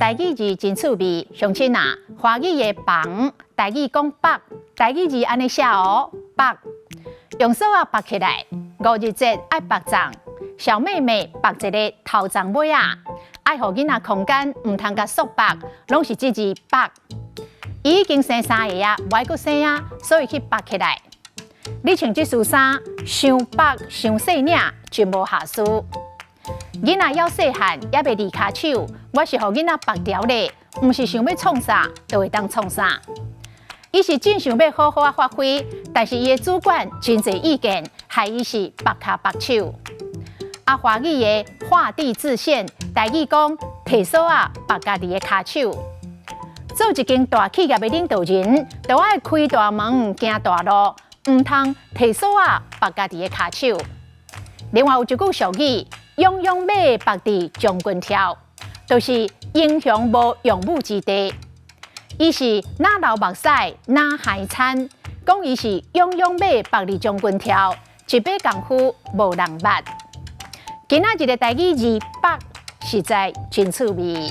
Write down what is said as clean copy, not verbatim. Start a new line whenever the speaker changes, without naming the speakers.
台語字真趣味，鄉親啊，華語的縛，台語講縛，台語字按呢寫哦，縛，用索仔縛起來，五日節愛縛粽，小妹妹縛一个頭鬃尾仔，愛予囡仔空間，毋通共束縛，攏是這字縛。伊已經生三个啊，無愛閣生啊，所以去縛起來。你穿這束衫，傷縛傷細領，真無瑕疵。囡仔猶細漢，猶未離跤手，我是予囡仔縛牢咧，毋是想欲創啥，就會當創啥。伊是真想欲好好仔發揮，但是伊的主管真濟意見，害伊是縛跤縛手。啊，華語的畫地自限，台語講提索仔縛家己的跤手。做一間大企業的領導人，就愛開大門行大路，毋通提索仔縛家己的跤手。另外有一句俗語：勇勇馬縛佇將軍柱，就是英雄無用武之地。伊是若流目屎，若害餐，講伊是勇勇馬縛佇將軍柱，一擺功夫無人捌。今仔日的台語字縛實在真趣味。